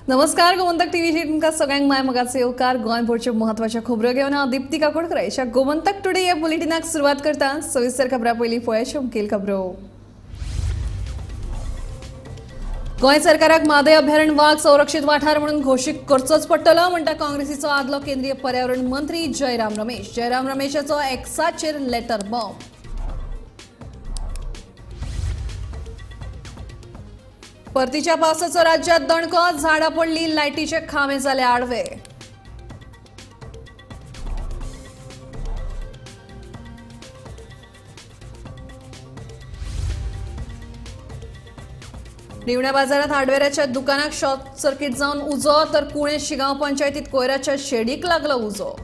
नमस्कार, गोमंतक टीव्हीचेर तुमकां सगळ्यांक माय मोगाचो येवकार. गोंयभरच्यो म्हत्वाच्यो खबरो घेवन हांव दिप्ती काकोडकर ह्या गोमंतक टुडे ह्या बुलेटिनाक सुरवात करता. सविस्तर खबरां पयलीं पळयाच्यो मुखेल खबरो. गोंय सरकाराक म्हादय अभयारण्य वाग संरक्षीत वाठार म्हणून घोशीत करचोच पडटलो म्हणटा काँग्रेसीचो आदलो केंद्रीय पर्यावरण मंत्री जयराम रमेश. जयराम रमेशाचो एक्साचेर लेटर बॉम्ब. परतीच्या पावसाचो राज्यात दणको, झाडां पडली, लायटीचे खांबे जाले आडवे. रिवण्या बाजारात हार्डवेराच्या दुकानाक शॉर्ट सर्किट जावन उजो, तर कुणे शिगांव पंचायतीत कोयराच्या शेडीक लागलो उजो.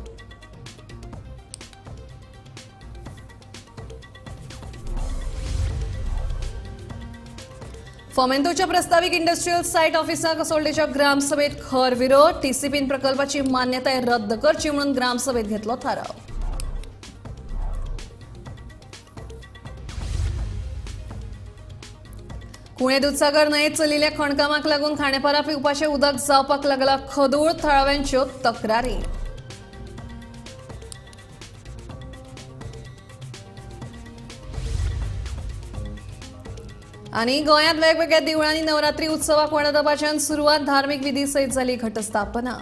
फोमेंतोच्या प्रस्तावीक इंडस्ट्रियल सायट ऑफिसाक कसोल्डेच्या ग्रामसभेत खर विरोध. टीसीपीन प्रकल्पाची मान्यताय रद्द करची म्हणून ग्रामसभेत घेतलो थाराव. पुणे दुधसागर न्हंयेत चलिल्ल्या खणकामाक लागून खांडेपारा पिवपाचें उदक जावपाक लागला खदूळ, थळाव्यांच्यो तक्रारी. आनी गोंयांत वेगवेगळ्या देवळांनी नवरात्री उत्सवाक व्हडा दबाज्यान सुरवात, धार्मीक विधी सयत जाली घटस्थापना.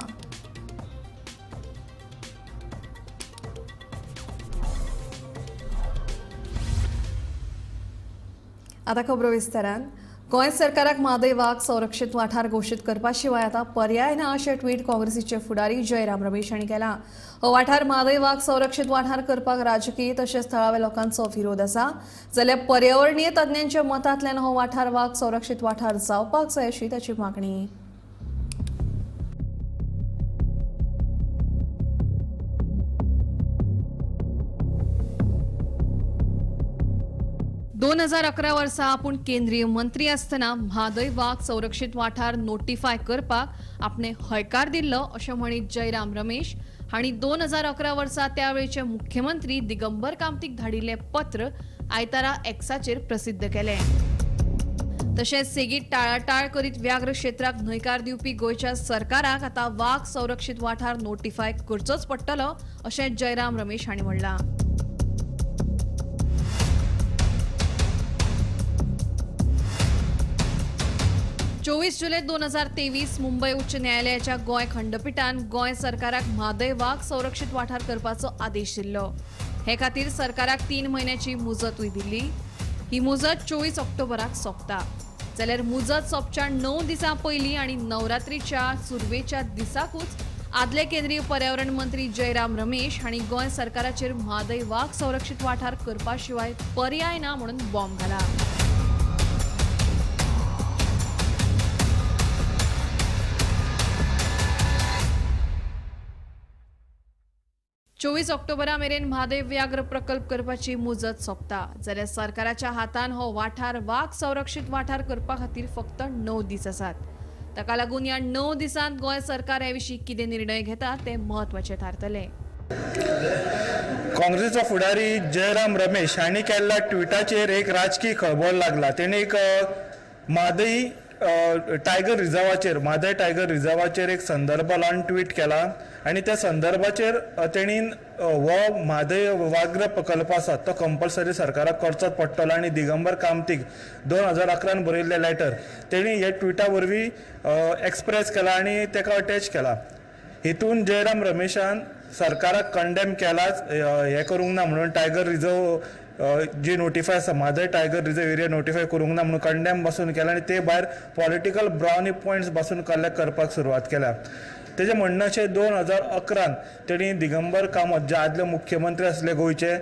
आता खबरो विस्तारान. गोंय सरकाराक म्हादय वाग संरक्षीत वाठार घोशीत करपा शिवाय आतां पर्याय ना अशें ट्वीट काँग्रेसीचे फुडारी जयराम रमेश हांणी केलां. हो वाठार म्हादय वाग संरक्षीत वाठार करपाक राजकीय तशेंच थळाव्या लोकांचो विरोध आसा, जाल्यार पर्यावरणीय तज्ञांच्या मतांतल्यान हो वाठार वाग संरक्षीत वाठार जावपाक जाय अशी ताची मागणी. 2011 वर्सा आपूण केंद्रीय मंत्री आसतना म्हादय वाग संरक्षीत वाठार नोटिफाय करपाक आपणे हयकार दिल्लो अशें म्हणीत जयराम रमेश हांणी 2011 वर्सा त्यावेळचे मुख्यमंत्री दिगंबर कामतीक धाडिल्लें पत्र आयतारा एक्साचेर प्रसिद्ध केलें. तशेंच सेगीत टाळाटाळ करीत व्याघ्र क्षेत्राक न्हयकार दिवपी गोंयच्या सरकाराक आतां वाग संरक्षीत वाठार नोटिफाय करचोच पडटलो अशें जयराम रमेश हांणी म्हणलां. 24 जुलै 2023 मुंबय उच्च न्यायालयाच्या गोंय खंडपिठान गोंय सरकाराक म्हादय वाग संरक्षीत वाठार करपाचो आदेश दिल्लो. हे खातीर सरकाराक 3 म्हयन्याची मुजतूय दिल्ली. ही मुजत 24 ऑक्टोबराक सोंपता, जाल्यार मुजत सोंपच्या 9 दिसां पयलीं आनी नवरात्रीच्या सुरवेच्या दिसाकूच आदले केंद्रीय पर्यावरण मंत्री जयराम रमेश हांणी गोंय सरकाराचेर म्हादय वाग संरक्षीत वाठार करपा शिवाय पर्याय ना म्हणून बॉम्ब घाला. 24 ऑक्टोबरा मेरेन म्हादय व्याघ्र प्रकल्प करपाची मुजत सोंपता, जाल्यार सरकाराच्या हातान हो वाठार वाग संरक्षीत वाठार करपा खातीर फक्त 9 दीस आसात. ताका लागून ह्या 9 दिसांत गोंय सरकार हे विशीं कितें निर्णय घेता ते म्हत्वाचे थारतले. काँग्रेसीचो फुडारी जयराम रमेश हांणी केल्ल्या ट्विटाचेर एक राजकीय खळबळ लागला. तेणी एक म्हादय टायगर रिजर्वाचेर, म्हादय टायगर रिजर्वाचेर एक संदर्भ लावन ट्वीट केला आनी त्या संदर्भाचेर तेणी हो म्हादय व्याघ्र प्रकल्प आसा तो कंपल्सरी सरकाराक करचोच पडटलो आनी दिगंबर कामतीक 2011 बरयल्लें लेटर तेणी हे ट्विटा वरवीं एक्सप्रेस केला आनी ताका अटॅच केला. हितून जयराम रमेशान सरकाराक कंडेम केलाच, हें करूंक ना म्हणून टायगर रिजर्व जी नोटिफाय आसा Mhadei tiger reserve area notify करूंक ना म्हणून कंडेम बसून केला आनी ते भायर पॉलिटिकल ब्रावनी पॉयंट्स बसून कलेक्ट करपाक सुरवात केल्या. तेजें म्हणणें अशें 2011 तेणी दिगंबर कामत जे आदले मुख्यमंत्री आसले गोंयचे,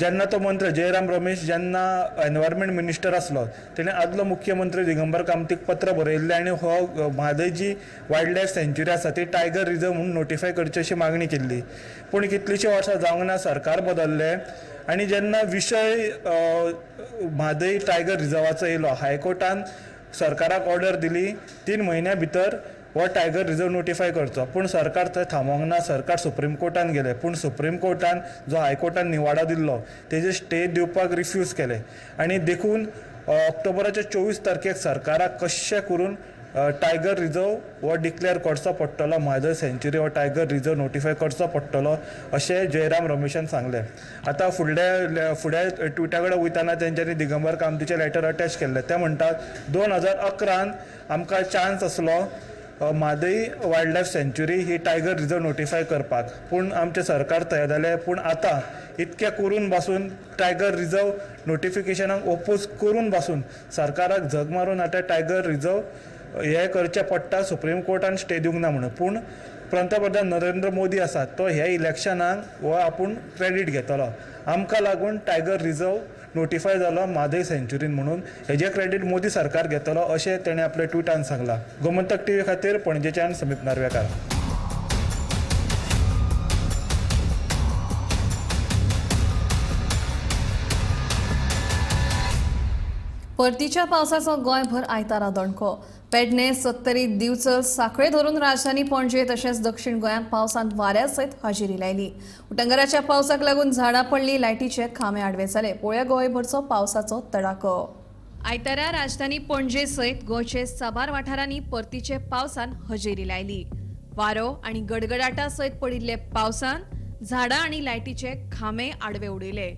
जेन्ना तो मंत्री जयराम रमेश जेन्ना एनवायरमेंट मिनिस्टर आसलो तेणें आदलो मुख्यमंत्री दिगंबर कामतीक पत्र बरयल्लें आनी हो म्हादय जी वायल्ड लायफ सँच्युरी आसा ती टायगर रिजर्व म्हणून नोटिफाय करची अशी मागणी केल्ली. पूण कितलींशीं वर्सां जावंक ना, सरकार बदल्लें आनी जेन्ना विशय म्हादय टायगर रिजर्वाचो येयलो, हायकोर्टान सरकाराक ऑर्डर दिली 3 म्हयन्या भितर हो टायगर रिजर्व नोटिफाय करचो. पूण सरकार थंय थांबोंक ना, सरकार सुप्रीम कोर्टान गेलें. पूण सुप्रीम कोर्टान जो हायकोर्टान निवाडो दिल्लो तेजेर स्टे दिवपाक रिफ्यूज केलें आनी देखून ऑक्टोबराच्या 24 तारखेक सरकाराक कशें करून टायगर रिजर्व हो डिक्लेअर करचो पडटलो, म्हादय सँच्युरी हो टायगर रिजर्व नोटिफाय करचो पडटलो अशें जयराम रमेशान सांगलें. आतां फुडल्या ट्विटा कडेन वयतना तेंच्यांनी दिगंबर कामतीचें लेटर अटॅच केल्लें. ते म्हणटात 2011 आमकां चान्स आसलो म्हादय वायल्ड लायफ सँच्युरी ही टायगर रिजर्व नोटिफाय करपाक, पूण आमचें सरकार तयार जालें. पूण आतां इतकें करून बासून टायगर रिजर्व नोटिफिकेशनाक ओपोज करून बासून सरकाराक झग मारून आतां टायगर रिजर्व हें करचें पडटा, सुप्रीम कोर्टान स्टे दिवंक ना म्हणून. पूण पंतप्रधान नरेंद्र मोदी आसा तो ह्या इलेक्शनाक हो आपूण क्रेडीट घेतलो, आमकां लागून टायगर रिजर्व नोटिफाय जालो म्हादय सँच्युरीन म्हणून हेजें क्रेडीट मोदी सरकार घेतलो अशें तेणें आपल्या ट्विटान सांगलां. गोमंतक टीव्ही खातीर पणजेच्यान समीप नार्वेकार. परतीच्या पावसाचो गोंयभर आयतारा दणको. पेडणे, सत्तरी, दिवचल, साखळे धरून राजधानी पणजे तशेंच दक्षिण गोंयांत पावसान वाऱ्या सयत हाजेरी लायली. उटंगराच्या पावसाक लागून झाडां पडली, लायटीचे खांबे आडवे जाले. पळोवया गोंयभरचो पावसाचो तडाखो. आयतारा राजधानी पणजे सयत गोंयचे साबार वाठारांनी परतीचे पावसान हजेरी लायली. वारो आनी गडगडाटा सयत पडिल्ले पावसान झाडां आनी लायटीचे खांबे आडवे उडयले.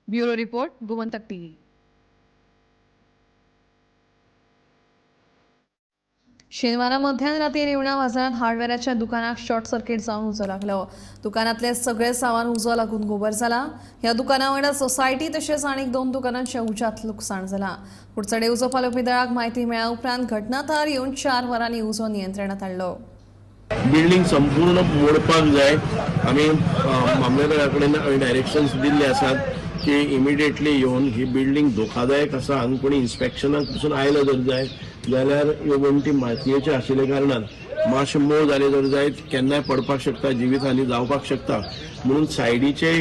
Bureau report, Gomantak TV. शेनवारा मध्यान राती रिवणा बाजारांत हार्डवेराच्या दुकानाक शॉर्ट सर्किट जावन उजो लागलो. दुकानांतले सगळे सामान उजो लागून गोबर जाला. ह्या दुकाना वांगडा सोसायटी तशेंच आनीक 2 दुकानांच्या उज्यांत लुकसाण जाला. कुडचडे उजो पालोवपी दळाक म्हायती मेळ्ळ्या उपरांत घटनाथळार येवन 4 वरांनी उजो नियंत्रणांत हाडलो. बिल्डिंग संपूर्ण मोडपाक जाय. आमी मामलेदारा कडेन आमी डायरेक्शन्स दिल्ले आसात की इमिडिएटली येवन ही बिल्डिंग धोकादायक आसा, हांगा कोणी इन्स्पेक्शनाक पसून आयलो जर जाय जाल्यार ह्यो वण्टी मातयेच्यो आशिल्ल्या कारणान मातशें मोव जालें जर जायत केन्नाय पडपाक शकता, जिवीत हानी जावपाक शकता. म्हणून सायडीचे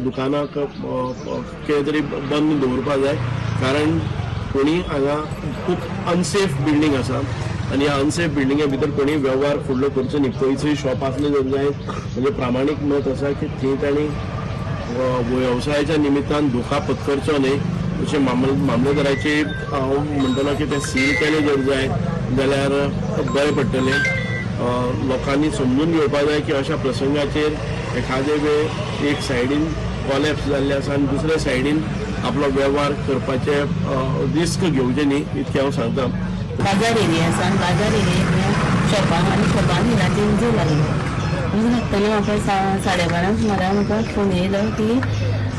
दुकानाक कितें तरी बंद दवरपाक जाय, कारण कोणी हांगा खूब अनसेफ बिल्डींग आसा आनी ह्या अनसेफ बिल्डिंगे भितर कोणी वेव्हार फुडलो करचो न्ही. खंयचोय शॉप आसलें जर जायत म्हणजे प्रामाणीक मत आसा की थंय तांणी वेवसायाच्या निमित्तान धोका पत्करचो न्ही अशें मामलेदाराची हांव म्हणटलो की तें सील केलें जर जाय जाल्यार बरें पडटलें. लोकांनी समजून घेवपाक जाय की अशा प्रसंगाचेर एखादे वेळ एक सायडीन कॉलॅप्स जाल्लें आसा आनी दुसऱ्या सायडीन आपलो वेव्हार करपाचे रिस्क घेवचें न्ही, इतकें हांव सांगता. बाजार एरिया आसा आनी बाजार एरियेंतल्या शॉपांक आनी शॉपान हिलाचेर उजो लागलो. उजो लागतना म्हाका 12:30 सुमाराक म्हाका फोन येयलो की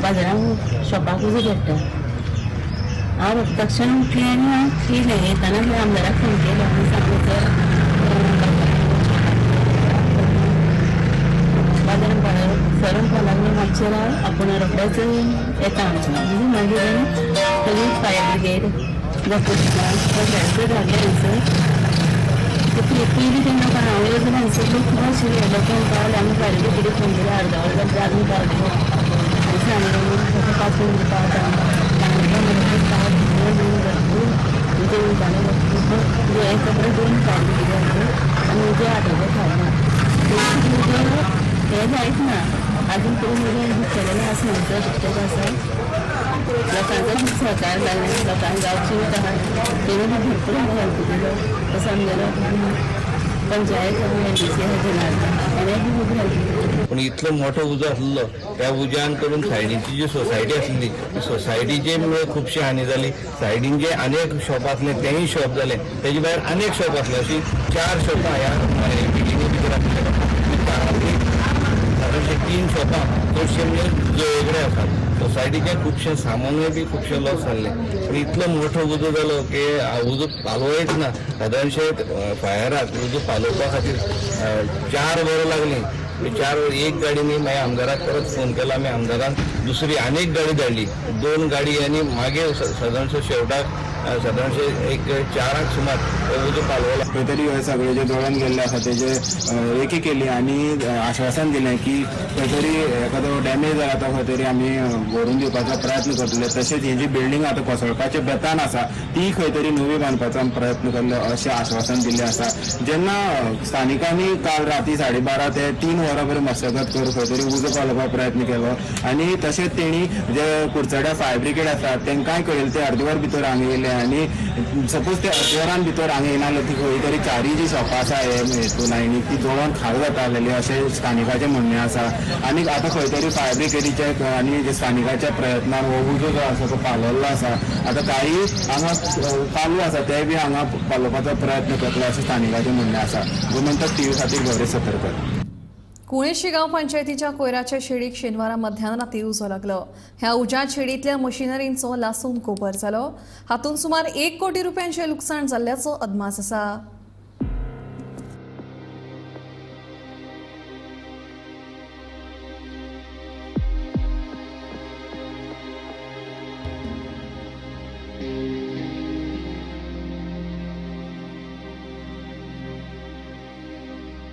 बाजारांत शॉपाक उजो पेट्टा. हांव तक्षण उठलें आनी हांव येयलें. येताना हांवें आमदाराक फोन केलो आनी सांगलें सर बाजारान सर म्हणपाक लागलो मातशें राव, आपूण रोखडेच येता म्हणून. मागीर सगळी फायर ब्रिगेड सगळ्यांचो धाडलें हांगसर. पयलीं तेन्ना हांव येयलें हांगसर लोक खूब आशिल्ले, लोक म्हणपाक लागले आमी फायर ब्रिगेडीक फोन केलो अर्द वर जालें जागून पावली आनी सांगलें 5 मिनटां पावता भरपूर म्हणजे उदकान भरपूर कपडे 2 फायली कितें आनी उजो आटोवपाक फावना हें जायच ना अजून करून उजो दुखलेलें आसा दुखतेच आसा लोकांचो खूब सहकार जालें लोकांक गांवची आहा तेणी बी भरपूर आमकां हेल्प केलो तसो आमगेलो पंचायत एनडीसी आहा जनार्दन ताणें बी खूब हेल्प केली. पूण इतलो मोठो उजो आसलो त्या उज्यान करून सायडीची जी सोसायटी आसली ती सोसायटीचे खुबशी हानी जाली. सायडीन जे अनेक शॉप आसले तेय शॉप जाले, तेजे भायर अनेक शॉप आसले, अशी 4 शॉपां ह्या बिल्डिंगे भितर आसले. चारांतली सादारणशे 3 शॉपां चडशे म्हणजे जुळे आसात. सोसायटीचें खुबशें सामानूय बी खुबशें लॉस जाल्लें. पूण इतलो मोठो उजो जालो की उजो पालोवयच ना. सादारणशे फायराक उजो पालोवपा खातीर 4 वरां लागलीं. 4 वर एक गाडी न्ही, मागीर आमदाराक परत फोन केला आमी, आमदारान दुसरी आनीक गाडी धाडली, 2 गाडी आनी मागीर सादारणशे शेवटाक सादारणशे एक 4 सुमार उजो पालवला. खंय तरी हे सगळे जे जळोन गेल्ले आसा तेजे रेकी केली आनी आश्वासन दिलें की खंय तरी एखादो डॅमेज जाला तो खंय तरी आमी भरून दिवपाचो प्रयत्न करतले. तशेंच ही जी बिल्डींग आतां कोसळपाच्या बेतान आसा ती खंय तरी नवी बांदपाचो आमी प्रयत्न करले अशें आश्वासन दिल्लें आसा. जेन्ना स्थानिकांनी काल राती 12:30 ते 3 वरां पर्यंत मशागत करून खंय तरी उजो पालोवपाक प्रयत्न केलो आनी तशेंच तेणी जे कुडचड्या फायर ब्रिगेड आसा तांकांय कळयलें, ते अर्द वर भितर हांगा येयले आनी सपोज ते अर्द वरान भितर हांगा येयना जाल्यार ती खंय तरी 4 जी शॉपां आसा हे हेतून लायनीक ती जळोन खाल जाता आसलेली अशें स्थानिकाचें म्हणणें आसा. आनी आतां खंय तरी फायर ब्रिगेडीच्या आनी जे स्थानिकाच्या प्रयत्नान हो उजो जो आसा तो पालवल्लो आसा. आतां काही हांगा चालू आसा ते बी हांगा पालोवपाचो प्रयत्न करतले अशें स्थानिकाचें म्हणणें आसा. गोमंतक टीव्ही खातीर गौरी सतरकर. कुळे शिगांव पंचायतीच्या कोयराच्या शेडीक शेनवारा मध्यानराती उजो लागलो. ह्या उज्यात शेडींतल्या मशिनरींचो लासून गोबर जालो. हातूंत सुमार 1 कोटी रुपयांचें लुकसाण जाल्ल्याचो अदमास आसा.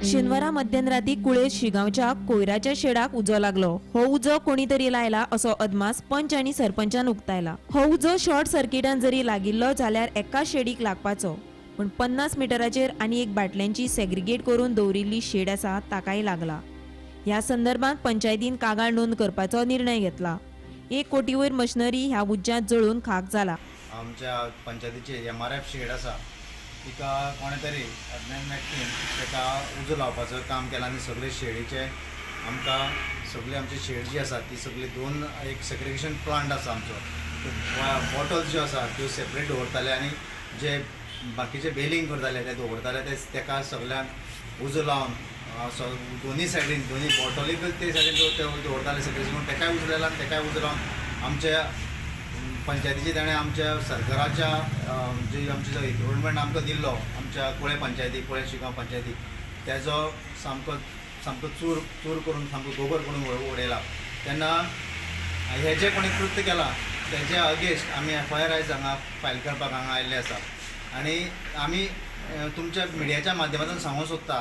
शेनवारा मध्यराती कुळे शिगांवच्या कोयराच्या शेडाक उजो लागलो. हो उजो कोणी तरी लायला असो अदमास पंच आनी सरपंचान उक्तायला. हो उजो शॉर्ट सर्किटान जरी लागिल्लो जाल्यार एका शेडीक लागपाचो, पूण 50 मिटराचेर आनी एक बाटल्यांची सेग्रिगेट करून दवरिल्ली शेड आसा ताकाय लागला. ह्या संदर्भात पंचायतीन कागाळ नोंद करपाचो निर्णय घेतला. 1 कोटी वयर मशिनरी ह्या उज्यांत जळून खाक जाला. आमच्या पंचायतीची MRF shade आसा तिका कोणे तरी अज्ञात व्यक्तीन ताका उजो लावपाचो काम केलां आनी सगळे शेडीचे आमकां सगळी आमची शेड जी आसा ती सगळी 2 एक सेग्रिगेशन प्लांट आसा आमचो, बॉटल्स ज्यो आसा त्यो सेपरेट दवरताले आनी जे बाकीचे बेलिंग करताले ते दवरताले ते ताका सगळ्यांक उजो लावन दोनी सायडीन दोनी बॉटली ते सायडीन दवरताले सेग्रिगेशन, ताकाय उजो लायला आनी ताकाय उजो लावन आमच्या पंचायतीचे ताणें आमच्या सरकाराच्या जे आमचे जो इक्विपमेंट आमकां दिल्लो आमच्या कुळे पंचायती कुळे शिगांव पंचायती तेजो सामको सामको चूर चूर करून सामको गोबर करून उडयला. तेन्ना हें जें कोणी कृत्य केलां तेजे अगेन्स्ट आमी FIR आयज हांगा फायल करपाक हांगा आयिल्ले आसा आनी आमी तुमच्या मिडियाच्या माध्यमांतल्यान सांगूंक सोदता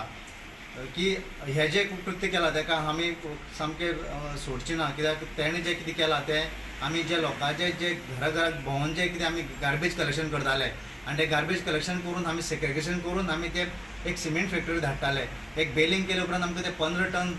की हें जें कृत्य केलां ताका आमी सामकें सोडचें ना, कित्याक तेणें जें कितें केलां तें आमी जे लोकांचे जे घरा घराक भोंवन जें कितें आमी गार्बेज कलेक्शन करताले आनी तें गार्बेज कलेक्शन करून आमी सेग्रिगेशन करून आमी ते एक सिमेंट फॅक्टरी धाडटाले. एक बेलिंग केले उपरांत आमकां ते 15 टन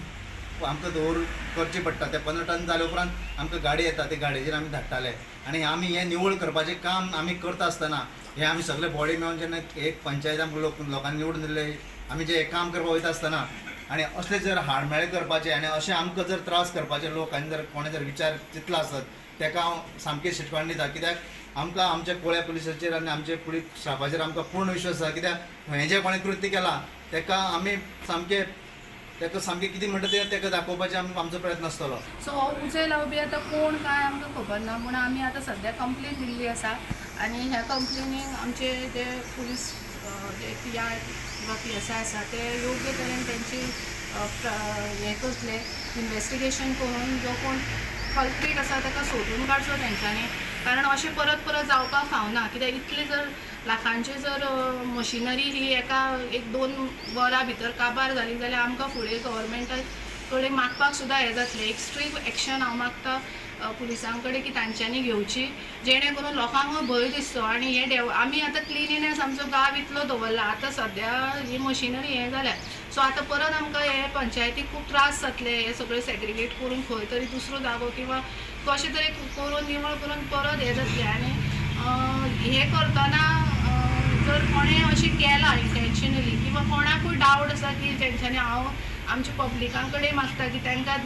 आमकां दवर करचें पडटा. ते 15 टन जाले उपरांत आमकां गाडी येता, ते गाडयेचेर आमी धाडटाले आनी आमी हें निवळ करपाचें काम आमी करता आसतना हें आमी सगळे बॉडी मेळून जेन्ना एक पंचायत आमकां लोकांनी निवडून दिल्ले आमी जे काम करपाक वयता आसतना आनी असले जर हाडमेळे करपाचे आनी अशें आमकां जर त्रास करपाचे लोक आनी जर कोणें जर विचार चिंतला आसत ताका हांव सामकें शिटकावणी दिता, कित्याक आमकां आमच्या कुळ्या पुलिसाचेर आनी आमच्या पुलीस स्टाफाचेर आमकां पूर्ण विश्वास आसा. कित्याक हें जें कोणें कृत्य केलां ताका आमी सामकें ताका सामकें कितें म्हणटा तें ताका दाखोवपाचें आमचो प्रयत्न आसतलो. सो हो उजो लावपी आतां कोण काय आमकां खबर ना, पूण आमी आतां सद्या कंप्लेन दिल्ली आसा आनी ह्या कंप्लेनीक आमचे जे पुलीस जे पी आर किंवा PSI आसा ते योग्य तरेन तेंची हें करतले, इन्वेस्टिगेशन करून जो कोण कल्प्रीट आसा ताका सोदून काडचो तेंच्यांनी, कारण अशें परत परत जावपाक फावना. कित्याक इतले जर लाखांचे जर मशिनरी ही एका 1-2 वरां भितर काबार जाली जाल्यार आमकां फुडें गव्हर्मेंटाक कडेन मागपाक सुद्दां हें जातलें. एक स्ट्रिक्ट एक्शन हांव मागता पुलिसां कडेन की तांच्यांनी घेवची, जेणे करून लोकांकूय भंय दिसचो. आनी हे आमी आतां क्लिनिनेस आमचो गांव इतलो दवरला, आतां सद्या ही मशिनरी हें जाल्या, सो आतां परत आमकां हे पंचायतीक खूब त्रास जातले. हे सगळे सेग्रिगेट करून खंय तरी दुसरो जागो किंवा कशें तरी करून निवळ करून परत हें जातलें. आनी हें करतना जर कोणें अशें केलां इंटेन्शनली किंवा कोणाकूय डावट आसा की तेंच्यांनी, हांव आमच्या पब्लिकां कडेन मागता की तांकां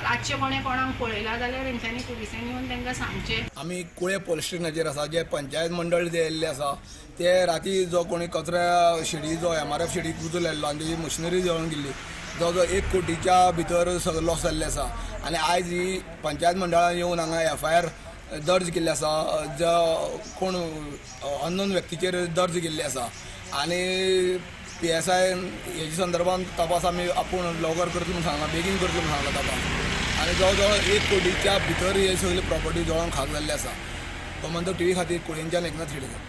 रातचें कोणें कोणाक पळयलां जाल्यार तेंच्यांनी पुलिसांनी येवन तांकां सांगचें. आमी कुळे पोलीस स्टेशनाचेर आसा, जे पंचायत मंडळ जे येयल्ले आसा ते राती जो कोणी कचऱ्या शेडी जो एमआरएफ शेडीक उजो लायल्लो आनी तेजी मशिनरी जळून गेल्ली, जो जो 1 कोटीच्या भितर सगळो लॉस जाल्ले आसा. आनी आयज ही पंचायत मंडळान येवन हांगा एफआयआर दर्ज केल्ले आसा, जो कोण अननोन व्यक्तीचेर दर्ज केल्ले आसा. आनी पीएसआय हेजे संदर्भात तपास आमी आपूण लवकर करतले म्हूण सांगला, बेगीन करतले म्हूण सांगला तपास. आनी जवळ जवळ 1 कोटीच्या भितर हे सगळे प्रॉपर्टी जळोवन खाक जाल्ले आसा. गोमंतक टीव्ही खातीर कुळेंच्यान एकनाथ शेडकर.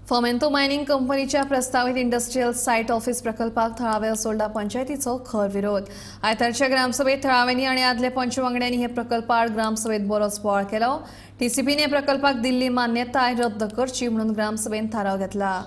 फोमेंतो मायनिंग कंपनीच्या प्रस्तावित इंडस्ट्रियल सायट ऑफिस प्रकल्पाक थळावे असोल्डा पंचायतीचो खर विरोध. आयतारच्या ग्रामसभेत थळाव्यांनी आनी आदले पंच वांगड्यांनी हे प्रकल्पाआड ग्रामसभेत बरोच बोवाळ केलो. टीसीपीने प्रकल्पाक दिल्ली मान्यताय रद्द करची म्हणून ग्रामसभेन थाराव घेतला.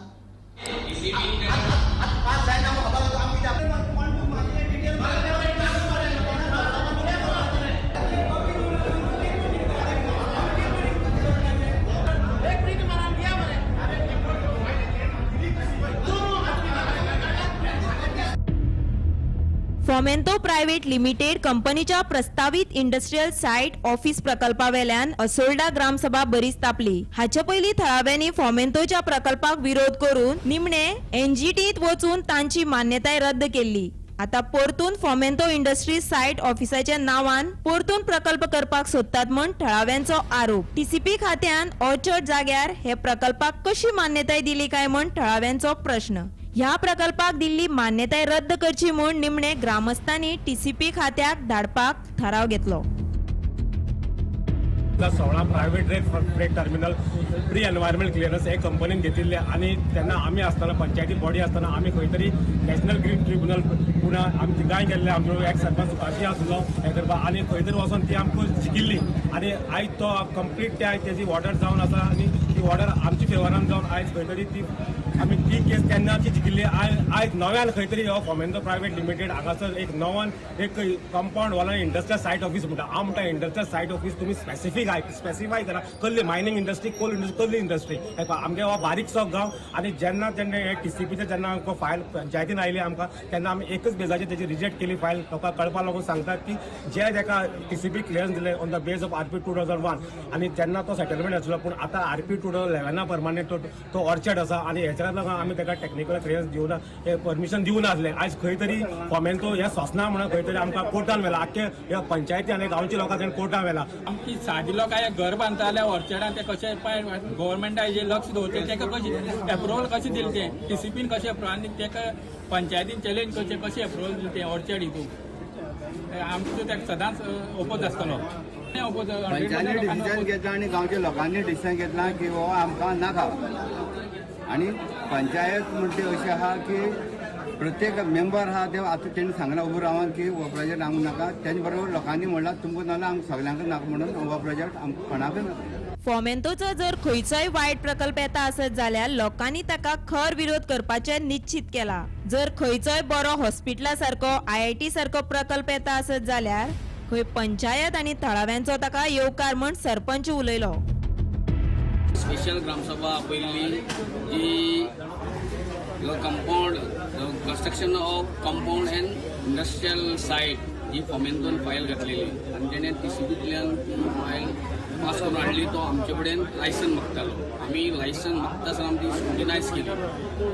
फोमेंतो प्रायव्हेट लिमिटेड कंपनीच्या प्रस्तावित इंडस्ट्रियल सायट ऑफिस प्रकल्पावेल्यान असोल्डा ग्रामसभा बरीच तापली. हाचे पयलीं थळाव्यांनी फोमेंतोच्या प्रकल्पाक विरोध करून निमणे एनजीटीत वचून तांची मान्यताय रद्द केल्ली. आता परतून फोमेंतो इंडस्ट्री सायट ऑफिसाच्या नावान परतून प्रकल्प करपाक सोदतात म्हूण थळाव्यांचो आरोप. टीसीपी खात्यान ऑर्चर्ड जाग्यार हे प्रकल्पाक कशी मान्यताय दिली काय म्हूण थळाव्यांचो प्रश्न. ह्या प्रकल्पाक दिल्ली मान्यताय रद्द करची म्हूण निमणे ग्रामस्थांनी टीसीपी खात्याक धाडपाक थाराव घेतलो. 16 private freight terminal pre environment clearance हे कंपनीन घेतिल्ले आनी तेन्ना आमी आसतना पंचायती बॉडी आसतना आमी खंय तरी नॅशनल ग्रीन ट्रिब्युनल पुणा आमी थिंगाय गेल्ले. आमचो एक्स सरपंच सुखाशी आसलो हें करपाक आनी खंय तरी वचोन ती आमकां जिखिल्ली आनी आयज तो कंप्लीट ते आयज तेजी ऑर्डर जावन आसा आनी ती ऑर्डर आमची फेवरान जावन आयज खंय तरी ती आमी ती केस तेन्नाची जिखिल्ली. आयज नव्यान खंय तरी हो फोमेंतो प्रायव्हेट लिमिटेड हांगासर एक नवान एक compound wall industrial site office म्हणटा. हांव म्हणटा इंडस्ट्रियल सायट ऑफिस तुमी स्पेसिफाय करा, कसली मायनिंग इंडस्ट्री, कोल इंडस्ट्री, कसली इंडस्ट्री. आमगे हो बारीकसो गांव आनी जेन्ना तेन्ना हे टीसीपीचे जेन्ना आमकां फायल पंचायतीन आयली आमकां तेन्ना आमी एकच बेजाचेर तेजी रिजेक्ट केली फायल. लोकांक कळपाक लागून सांगतात की जे तेका टीसीपी क्लियरन्स दिले on the base of RP 2001 आनी तेन्ना तो सेटलमेंट आसलो, पूण आतां आरपी 2011 प्रमाणे तो ऑर्चर्ड आसा आनी हेच्या लागून आमी तेका टॅक्निकल क्लियरन्स दिवना, परमिशन दिवना आसले. आयज खंय तरी फोमेंतो हें सोंसना म्हणून खंय तरी आमकां कोर्टान व्हेला, आख्खे ह्या पंचायती आनी गांवच्या लोकांक तेणें कोर्टान व्हेला. आमची सादी लोकां घर बांदता जाल्यार ऑर्चर्डान ते कशें पळय गव्हर्मेंटा हेजेर लक्ष दवरचें, तेका कशें एप्रुवल कशें दिलें तें टीसीपीन कशें एप्रुवल आनी तेका पंचायतीन चॅलेंज करचें कशें एप्रुवल दिलें तें ऑर्चर्ड हितून. आमचो तेका सदांच ओपोज आसतलो. पंचायतीन डिसिजन घेतला आनी गांवच्या लोकांनी डिसिजन घेतला की हो आमकां नाका. आनी पंचायत म्हणटे अशें आहा की प्रत्येक मेंबर आहा ते आतां तेणी सांगलां उबो रावन की हो प्रोजेक्ट आमकां नाका, तेजे बरोबर लोकांनी म्हणलां तुमकां नाल्यार आमकां सगल्यांक नाका म्हणून हो प्रोजेक्ट आमकां कोणाकूय नाका. फोमेंतोचो जर खंयचोय वायट प्रकल्प येता आसत जाल्यार लोकांनी ताका खर विरोध करपाचें निश्चित केला. जर खंयचोय बरो हॉस्पिटला सारको आयआयटी सारको प्रकल्प येता आसत जाल्यार खंय पंचायत आनी थळाव्यांचो ताका येवकार म्हूण सरपंच उलयलो. स्पेशल ग्रामसभा आपयल्ली जी compound construction of compound and industrial site ही फोमेंतोन फायल घातलेली आनी तेणें टीसीपींतल्यान फायल पास करून हाडली. तो आमचे कडेन लायसन मागतालो, आमी लायसन मागतासर आमी ती स्क्रुटिनायज केली.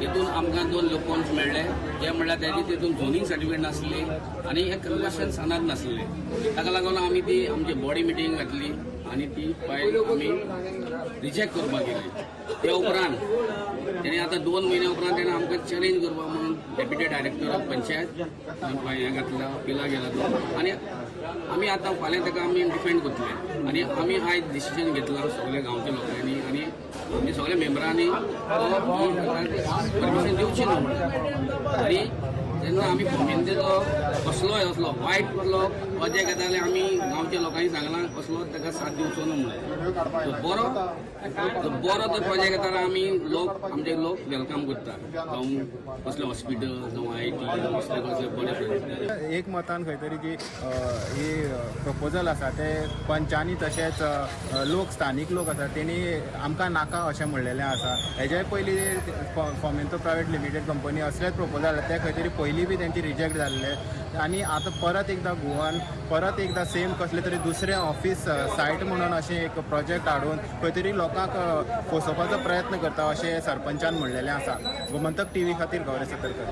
तितून आमकां 2 लोकोन्स मेळ्ळे, जे म्हणल्यार तेजी तितून झोनींग सर्टिफिकेट नासली आनी हे कन्वर्शन सनात नासले. ताका लागून आमी ती आमची बॉडी मिटींग घातली आनी ती फायल आमी रिजेक्ट करपाक गेली. त्या उपरांत तेणें आतां 2 म्हयन्या उपरांत तेणें आमकां चॅलेंज करपाक म्हणून डेप्युटी डायरेक्टर ऑफ पंचायत हें घातला अपिला गेला तो आनी आमी आतां फाल्यां ताका आमी डिफेंड करतले. आनी आमी आयज डिसिजन घेतला सगल्या गांवच्या लोकांनी आनी आमी सगल्या मेंबरांनी परमिशन दिवची न्हू म्हणून. आनी जेन्ना आमी फोमेंतेचो कसलोय असलो वायट कसलो प्रोजेक्ट येता जाल्यार आमी गांवच्या लोकांनी सांगलां कसलो ताका साथ दिवचो न्हू म्हणून. बरो बरो तर प्रोजेक्ट येता जाल्यार आमी लोक आमचे लोक welcome करता, जावं कसलें हॉस्पिटल जावं IT कसले कसले बरे. एक मतान खंय तरी जी ही प्रपोजल आसा ते पंचांनी तशेंच लोक स्थानीक लोक आसा तेणी आमकां नाका अशें म्हणलेलें आसा. हेज्या पयलीं फॉमेंतो प्रायवेट लिमिटेड कंपनी असलेच प्रपोजल ते खंय तरी पयलीं बी तेंची रिजेक्ट जाल्ले आनी आतां परत एकदां गोवान परत एकदां सेम कसले तरी दुसरें ऑफिस सायट म्हणून अशें एक प्रोजेक्ट हाडून खंय तरी लोकांक फसोवपाचो प्रयत्न करता अशें सरपंचान म्हणलेलें आसा. गोमंतक टीव्ही खातीर गौरी सतरकर.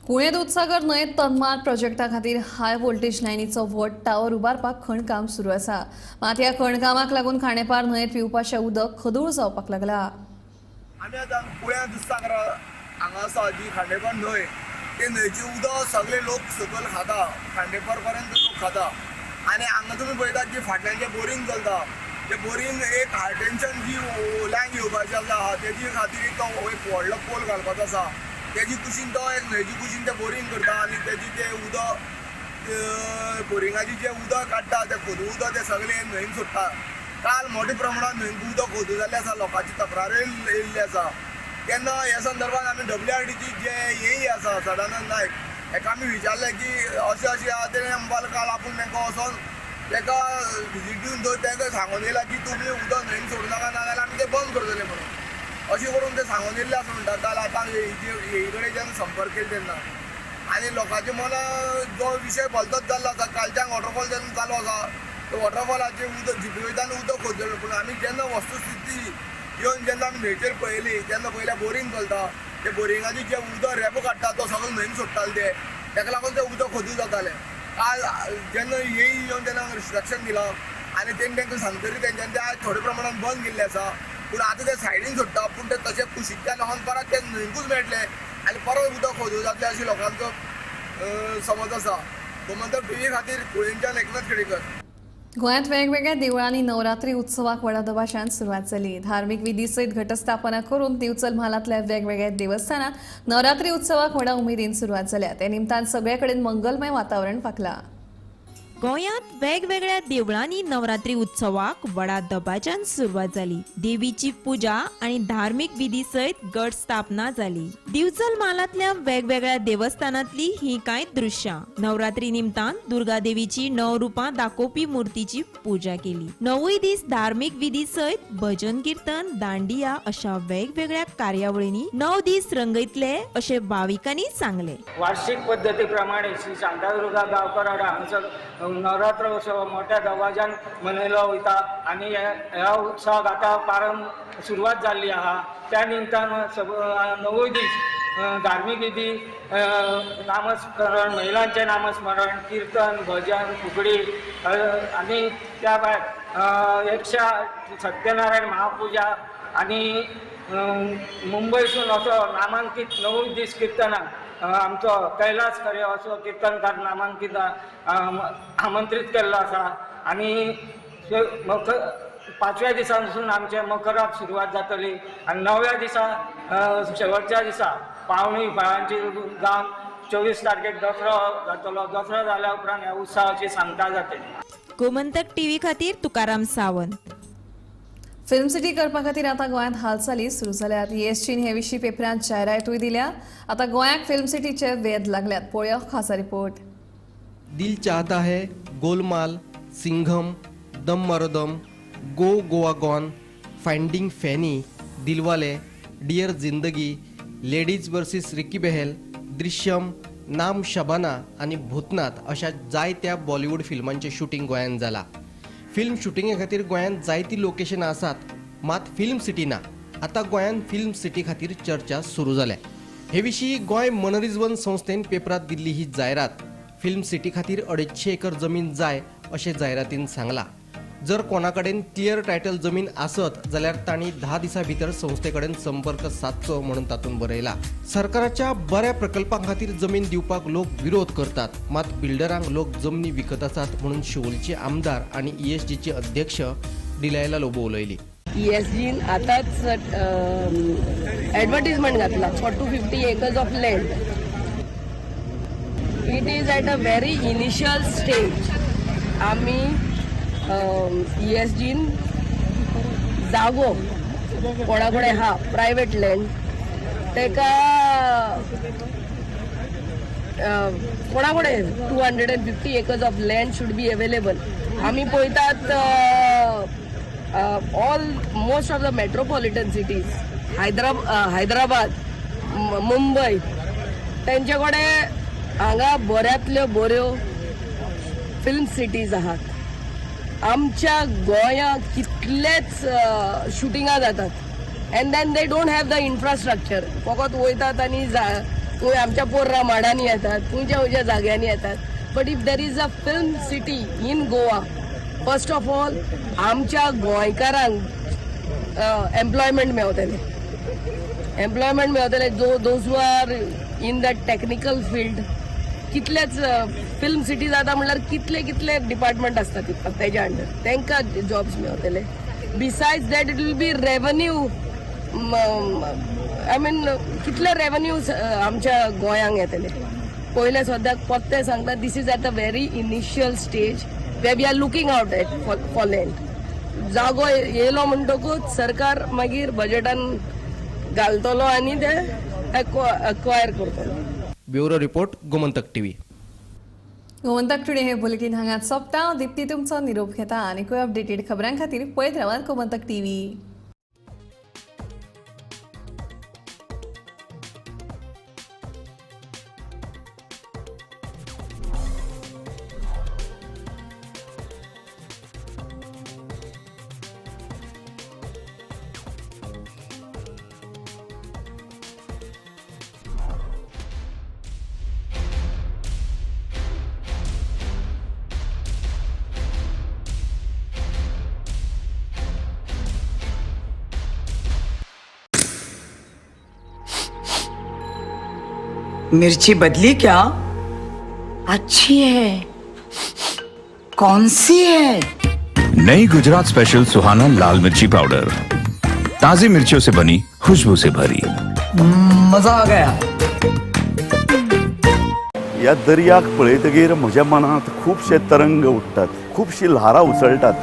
कुळें दुदसागर न्हंयेत तन्मार प्रोजेक्टा खातीर हाय व्होल्टेज लायनीचो व्हड टावर उबारपाक खणकाम सुरू आसा. मात ह्या खणकामाक लागून खांडेपार न्हंयेत पिवपाचें उदक खदूळ जावपाक लागला. आमी आतां कुळ्यां दुदसागर हांगा आसा जी खांडेपार न्हंय, ते न्हंयचें उदक सगळे लोक सकयल खाता, खांडेपार पर्यंत लोक खाता. आनी हांगा तुमी पळयतात जी फाटल्यान जें बोरींग चलता ते बोरींग एक हाय टेन्शन जी लायन येवपाची आसा तेजी खातीर एक व्हडलो पोल घालपाचो आसा. तेजी कुशीन तो एक न्हंयची कुशीन ते बोरींग करता आनी तेजी ते उदक बोरिंगाची जें उदक काडटा तें खोदू उदक तें सगळें न्हंयेन सोडटा. काल मोठ्या प्रमाणात न्हंयेन उदक खोदू जाल्लें आसा, लोकांची तक्रारूय येयल्ली आसा. तेन्ना ह्या संदर्भात आमी WRDची जे एई आसा सदानंद नायक हेका आमी विचारलें की अशें अशें आसा, तेणें म्हणपाक काल आपूण तांकां वचोन ताका विजीट दिवन थंय तांकां सांगून येयला की तुमी उदक न्हंयेन सोडूं नाका, नाजाल्यार आमी तें बंद करतले म्हणून अशें करून ते सांगून येयल्ले आसा म्हणटा. काल आतां एई कडेन जेन्ना संपर्क केलो तेन्ना आनी लोकांच्या मनां जो विशय भलतोच जाल्लो आसा. कालच्यान वॉटरफॉल जेन्ना चालू आसा ते वॉटरफॉलाचें उदक जिपी वयल्यान उदक खोदलें, पूण आमी जेन्ना वस्तुस्थिती येवन जेन्ना आमी न्हंयचेर पळयली तेन्ना पयल्या बोरींग चलता, ते बोरिंगाची जें उदक रेबो काडटा तो सगळो न्हंयेन सोडटाले ते, ताका लागून तें उदक खोदू जातालें. काल जेन्ना एई येवन तेन्ना रिस्ट्रक्शन दिलां आनी तेणी तांकां सांगतरी तेंच्यांनी तें आयज थोड्या प्रमाणान बंद केल्लें आसा, पूण आतां ते सायडीन सोडटा, पूण ते तशें कुशीकच्यान वचोन परत ते न्हंयकूच मेळटलें आनी परत उदक खोदू जातलें अशें लोकांचो समज आसा. गोमंतक टीव्ही खातीर कुळेंच्यान एकनाथ खेडेकर. गोंयांत वेगवेगळ्या देवळांनी नवरात्री उत्सवाक व्हडा दबाज्यान सुरवात जाली. धार्मीक विधी सयत घटस्थापना करून दिवचल म्हालांतल्या वेगवेगळ्या देवस्थानात नवरात्री उत्सवाक व्हडा उमेदीन सुरवात जाल्या. ते निमतान सगळे कडेन मंगलमय वातावरण फांकलां. गोंयांत वेगवेगळ्या देवळांनी नवरात्री उत्सवाक व्हडा दबाज्यान सुरवात जाली. देवीची पुजा आनी धार्मीक विधी सयत गट स्थापना जाली. दिवचल म्हालांतल्या वेगवेगळ्या देवस्थानांतली ही कांय दृश्यां. नवरात्री निमतान दुर्गा देवीची 9 रुपां दाखोवपी मूर्तीची पुजा केली. 9 दीस धार्मीक विधी सयत भजन कीर्तन दांडिया अशा वेगवेगळ्या कार्यावळींनी 9 दीस रंगयतले अशें भाविकांनी सांगले. वार्षिक पद्दती प्रमाणे श्री शांतादुर्गा गांवकर हांगासर नवरात्र उत्सव मोठ्या दबाज्यान मनयलो वयता आनी ह्या उत्सवाक आतां पारंब सुरवात जाल्ली आहा. त्या निमतान 9 दीस धार्मीक विधी, नामस्मरण, महिलांचें नामस्मरण, कीर्तन, भजन, फुगडी आनी त्या भायर 108 सत्यनारायण महापुजा आनी मुंबयसून असो नामांकीत 9 दीस कीर्तनाक आमचो कैलास खरे असो कीर्तनकार नामांकीत आमंत्रीत केल्लो आसा. आनी 5व्या दिसांसून आमचे मकराक सुरवात जातली आनी 9व्या दिसा शेवटच्या दिसा पावणी फळांची जावन 24 तारखेक दसरो जातलो. दसरो जाल्या उपरांत ह्या उत्सवाची सांगता जातली. गोमंतक टीव्ही खातीर तुकाराम सावंत. फिल्म सिटी करपा खातीर आतां गोंयांत हालचाली सुरू जाल्यात. ESGन हे विशीं पेपरांत जायरातूय दिल्या. आतां गोंयाक फिल्म सिटीचे वेध लागल्यात. पळोवया खासा रिपोर्ट. दिल चाहता है, Golmaal, Singham, Dum Maro Dum, Go Goa Gone, Finding Fanny, Dilwale, Dear Zindagi, Ladies versus Ricky Bahl, Drishyam, Naam Shabana आनी भूतनाथ अशा जायत्या बॉलिवूड फिल्मांचें शूटिंग गोंयांत जाला. फिल्म शुटिंगे खातीर गोंयांत जायतीं लोकेशनां आसात, मात फिल्म सिटी ना. आतां गोंयांत फिल्म सिटी खातीर चर्चा सुरू जाल्या. हे विशीं गोंय मनरिजवण संस्थेन पेपरांत दिल्ली ही जायरात. फिल्म सिटी खातीर 250 एकर जमीन जाय अशें जायरातीन सांगलां. जर कोणा कडेन क्लियर टायटल जमीन आसत जाल्यार तांणी 10 दिसां भितर संस्थे कडेन संपर्क सादचो म्हणून तातूंत बरयला. सरकाराच्या बऱ्या प्रकल्पां खातीर जमीन दिवपाक लोक विरोध करतात, मात बिल्डरांक लोक जमनी विकत आसात म्हणून शिवोलचे आमदार आनी ईएसजीचे अध्यक्ष डिलायला लोबो उलयली. ईएसजीन आतांच एडवर्टीजमेंट घातला for 250 acres of land. It is at a very initial stage. आमी ईएसजीन जागो कोणा कडेन आहा प्रायवेट लँड तेका कोणा कडेन 250 acres of land should be available. आमी पळयतात all most of the metropolitan cities, Hyderabad, Mumbai, तेंचे कडेन हांगा बऱ्यांतल्यो बऱ्यो फिल्म सिटीज आहात. आमच्या गोंयांत कितलेच शुटिंगां जातात and then they don't have the infrastructure. फकत वयतात आनी खंय आमच्या पोर्रा माडांनी येतात, खंयच्या खंयच्या जाग्यांनी येतात. But if there is a film city in Goa, first of all आमच्या गोंयकारांक एम्प्लॉयमेंट मेवतलें, एम्प्लॉयमेंट मेवतलें. जो those who are in the technical field. कितलेच फिल्म सिटी जाता म्हणल्यार कितले कितले डिपार्टमेंट आसता तेज्या अंडर, तांकां जॉब्स मेवतले. Besides that it will be revenue. I mean कितले रेवन्यू आमच्या गोंयांक येतले. पयले सद्याक पत्ते सांगता this is at a very initial stage where we are looking out at for land. जागो येयलो म्हणटकूच सरकार मागीर बजेटान घालतलो आनी ते एक्वायर करतलो. Bureau report, Gomantak TV. Gomantak today हे बुलेटीन हांगा सोंपता. दीप्ती तुमचो निरोप घेता आनीकूय अपडेटेड खबरां खातीर पळयत रावात गोमंतक टीव्ही. मिर्ची बदली क्या? अच्छी है। कौन सी है? नई गुजरात स्पेशल सुहाना लाल मिर्ची पाउडर, ताजी मिर्चियों से बनी, खुशबू से भरी। मजा आ गया। या दर्याक पळयतगीर म्हज्या मनांत खुबशे तरंग उठतात, खुबशी ल्हारां उसळटात।